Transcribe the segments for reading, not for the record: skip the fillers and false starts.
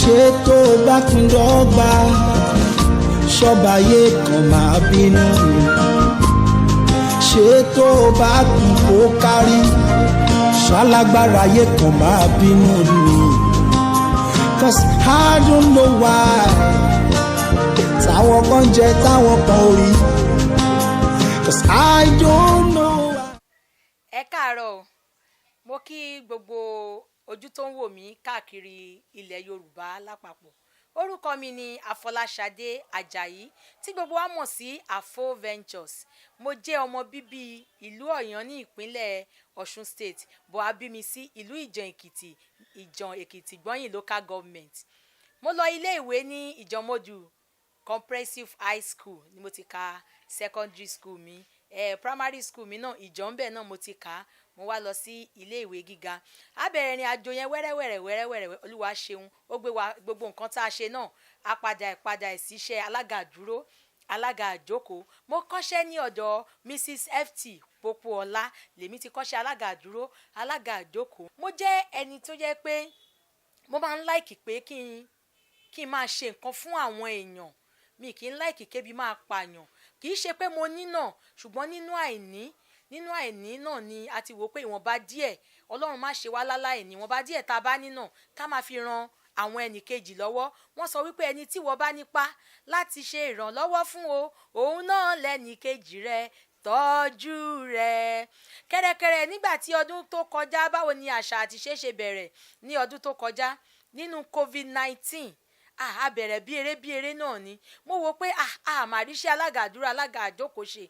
Ṣé tó o bá pín dọ́gba, ṣọ́bayé kan máa bínú? Ṣé tó o bá pín kó kárí, ṣálágbára ayé kan máa bínú ni? 'Cause I don't know why táwọn kan jẹ táwọn kan ò rí. 'Cause I don't know why. Ẹ káàárọ̀ o. Mo kí gbogbo ojú tó ń wò mí káàkiri ilẹ̀ Yorùbá lápapọ̀. Orúkọ mi ni Àfọláṣadé Ajayi, tí gbogbo wa mọ̀ sí Afo Ventures. Mo jẹ́ ọmọ bíbí ìlú Ọ̀yọ́ ní ìpínlẹ̀ Ọ̀ṣun State, bó a bí mi sí ìlú Ìjàn Èkìtì, Ìjàn Èkìtì Gbọ́yìn Local Government. Mo lọ ilé ìwé ní Ìjànmọ́dù Comprehensive High School ni mo ti ka secondary school mi. Primary school mi náà, Ìjànbẹ̀ náà mo ti kà á. Mo wá lọ sí ilé ìwé gíga. A bẹ̀rẹ̀ ìrìn àjò yẹn wẹ́rẹ́wẹ́rẹ́ wẹ́rẹ́wẹ́rẹ́. Olúwa ṣeun, ó gbé wa. Gbogbo nǹkan tá a ṣe náà, a padà padà ìṣiṣẹ́ alága dúró, alága àjókòó. Mo kọ́ṣẹ́ ní ọ̀dọ̀ Mrs FT Pópóọlá lèmi ti kọ́ṣẹ́ alága dúró, alága àjókòó. Mo jẹ́ ẹni tó jẹ́ pé mo máa ń like pé kí n máa ṣe nǹkan fún àwọn èèyàn. Mi kì í like kébi máa pààyàn. Kì í ṣe pé mo ní náà, ṣùgbọ́n nínú àìní náà ni a ti wò pé ìwọ̀nba díẹ̀, Ọlọ́run má ṣe wá láláìní, ìwọ̀nba díẹ̀ tá a bá ní náà, ká máa fi ran àwọn ẹnì kejì lọ́wọ́. Wọ́n sọ wípé ẹni tí wọ́n bá nípa láti ṣe ìrànlọ́wọ́ fún o, òun náà lẹ́nì kejì rẹ, tọ́jú rẹ̀. Kẹ́rẹ́kẹ́rẹ́, nígbà tí ọdún tó kọjá, báwo ni àṣà àti ìṣe ṣe bẹ̀rẹ̀ ní ọdún tó kọjá nínú COVID-19? A bẹ̀rẹ̀ bí eré bí eré náà ni. Mo wò pé ah, màá ríṣẹ́ alága àdúrà, alága àjókòó ṣe.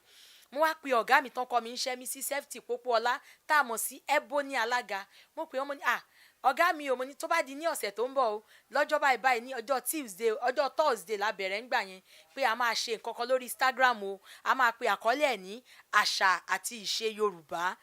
Mo wá pe ọ̀gá mi tán kọ́ mi ń ṣẹ́ mi sí Safety Pópóọlá, tá a mọ̀ sí Ebony alága. Mo pè wọ́n, mo ní, "Ah, ọ̀gá mi ò." Mo ní tó bá di ní ọ̀sẹ̀ tó ń bọ̀ o, lọ́jọ́ báyìí báyìí, ní ọjọ́ Tuesday, ọjọ́ Thursday la bẹ̀rẹ̀ ńgbà yẹn, pé a máa ṣe nǹkan kan lórí Instagram o. A máa pe àkọlé ẹ̀ ní àṣà àti ìṣe Yorùbá.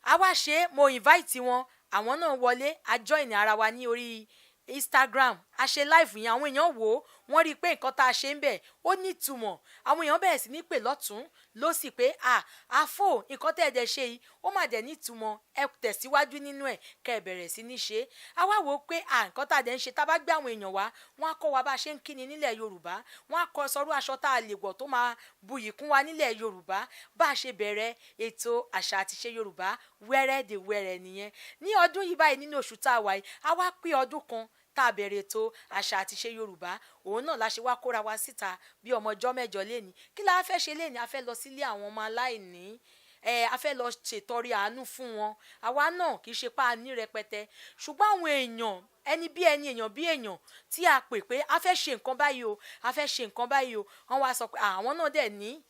A wá ṣe, mo invite wọn, àwọn náà wọlé, a join ara wa ní orí Instagram, a ṣe live yẹn. Àwọn èèyàn wò ó, wọ́n rí i pé nǹkan tá a ṣe ń bẹ̀, ó nítumọ̀. Àwọn èèyàn bẹ̀rẹ̀ sí ní pè lọ́tún ló sì pé, "À, Àfò, nǹkan tẹ́ ẹ dẹ̀ ṣe yìí, ó mà dẹ̀ nítumọ̀. Ẹ tẹ̀síwájú nínú ẹ̀, kẹ́ ẹ bẹ̀rẹ̀ sí ní ṣe." A wá wò ó pé à, nǹkan tá a dẹ̀ ń ṣe, tá a bá gbé àwọn èèyàn wá, wọ́n á kọ́ wa bá a ṣe ń kíni nílẹ̀ Yorùbá, wọ́n á kọ́ sọrú aṣọ tá a lè wọ̀ tó máa buyì kún wa nílẹ̀ Yorùbá. Bá a ṣe bẹ̀rẹ̀ ètò àṣà àti ìṣe Yorùbá wẹ́rẹ́ dè wẹ́rẹ́ nìyẹn. Ní ọdún yìí báyìí, nínú oṣù tá a wà yìí, a wá pé ọdún kan tá a bẹ̀rẹ̀ ètò àṣà àti ìṣe Yorùbá. Òun náà la ṣe wá kóra wa síta bí ọmọ ọjọ́ 8 léni. Kí la fẹ́ ṣe léni? A fẹ́ lọ sílé àwọn ọmọ aláìní ẹ, a fẹ́ lọ ṣètọrẹ àánú fún wọn. Àwa náà kì í ṣe pa ní rẹpẹtẹ, ṣùgbọ́n àwọn èèyàn, ẹni bí ẹni, èèyàn bí èèyàn tí a pè pé a fẹ́ ṣe nǹkan báyìí o, a fẹ́ ṣe nǹkan báyìí o, wọ́n wá sọ pé àwọn náà dẹ̀ ní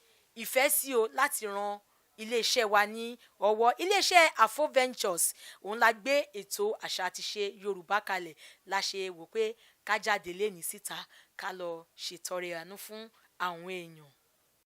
ìfẹ́ sí o láti ran iléeṣẹ́ wa ní ọwọ́. Iléeṣẹ́ Afo Ventures, òun la gbé ètò àṣà àti ìṣe Yorùbá kalẹ̀. La ṣe wò pé ká jáde léni síta, ká lọ ṣètọrẹ àánú fún àwọn èèyàn.